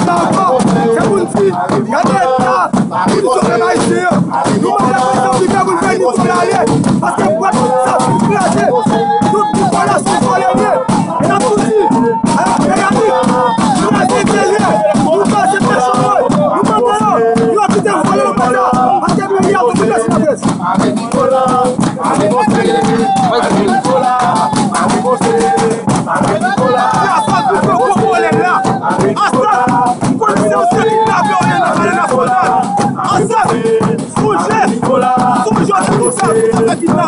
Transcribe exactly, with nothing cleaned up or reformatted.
Ankò, se pou n di, gade eta pou n sove ayisyen an. Nou mande prezidan Biden pou l fè Nicolas ale, paske pwòp sa pou kraze. Tout Nicolas se vòlè li ye. E n ap tou di, a, Meyami, nou kraze enteryè, nou kraze pèsonèl, nou mande yo, yo kite vòlè yo fè sa, paske peyi a pou vin nan silans. Asad, nou pran gwo pwoblèm la. Asad, m konnen se yon seri de kidnapè ou ye nan Palè Nasyonal. Asad, sonje, sonje w te di sa, sa fè kidnapè.